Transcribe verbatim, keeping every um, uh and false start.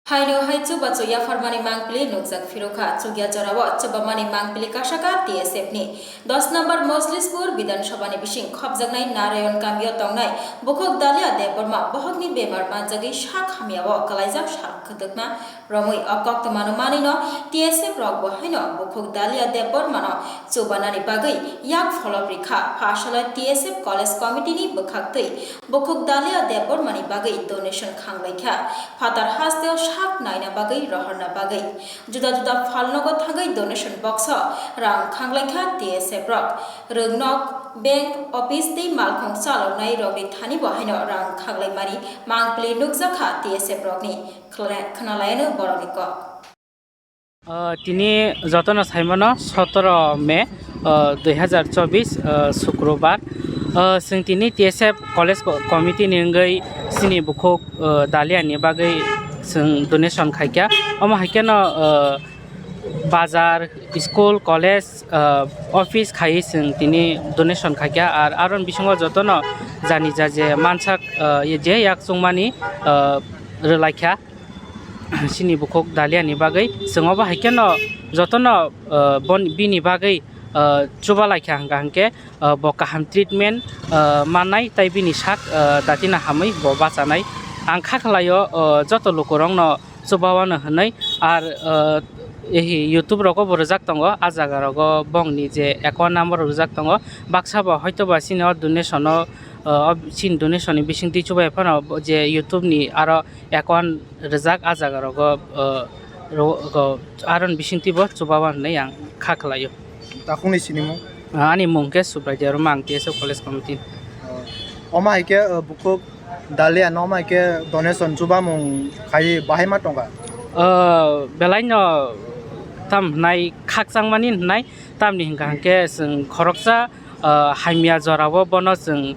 Haino hai chubachu yapharmani mangpili nukjak phirokha. Chukya jorao chubamani mangpili kasaka T S F ni dos number Moslispur Bidhan Sabha ni bising khopjaknai Narayan kamio tongnai bukhuk Dalia Debbarma bohokni bemar manjagwi sak hamyao kwlaijak sal kwtwkma romwi o koktwmano manwino T S F rok bo haino bukhuk Dalia Debbarmano chubanani bagwi yak pholop rikha. Phasalai T S F College Committee ni bwkhaktwi bukhuk Dalia Debbarmani bagwi donation khanglaikha. Phatar hasteo sak naina bagwi rohorna bagwi juda juda phalnogo thangwi donation box o rang khanglaikha T S F rok. Rwngnok, bank, office tei malkhung chaloknai rokni thani bo haino rang khanglaimani mangpili nukjakha T S F rokni. Khwla-, khwnalaiano borokni kok. Ah, tini jotono saimano sotoro May, ah, dui hazar chobis, ah, Sukrobar. Ah, chwng tini T S F College Co-, Committee ni wngwi chini bukhuk, ah, Dalia ni bagwi chwng donation khaikha. Omo hai kheno, ah, bazar, school, college, ah, office khaiwi chwng tini donation khaikha. Ar aron bisingo jotono jani jaje mansak, ah, je yak chungmani, ah, rwlaikha. Chini bukhuk Dalia ni bagwi chwng obo hai kheno jotono, ah, bon-, bini bagwi, ah, chuba laikha hwnkha hwnkhe, ah, bo kaham treatment, ah, mannai tei bini sak, ah, datina hamwi bo bachanai. Ang kha khlaio, ah, joto lukurokno chuba wano hwnwi. Ar, ah, ehi YouTube rogo bo rwjak tongo, ah jaga rogo bongni je account number rwjak tongo. Baksa bo hoito ba chini o donation o, ah, o chini donation ni bisingtwi chubai phano bo je YouTube ni aro account rwjak, ah jaga rogo, ah, ro-, go-, aron bisingtwi bo chuba wano hwnwi ang kha khlaio. Takhukni sinimung? Ah, ani mung khe Subraidi Ruma, ang T S F College Committee. Oh. Omo hai khe, uh, bukhuk Dalia no omo hai khe donation chubamung khai bahai ma tongkha? Uh, belai no tam hwnai khakchangmani hwnai, tamni hwnkha hwnkhe chwng khoroksa, uh, hamya jorao bono chwng,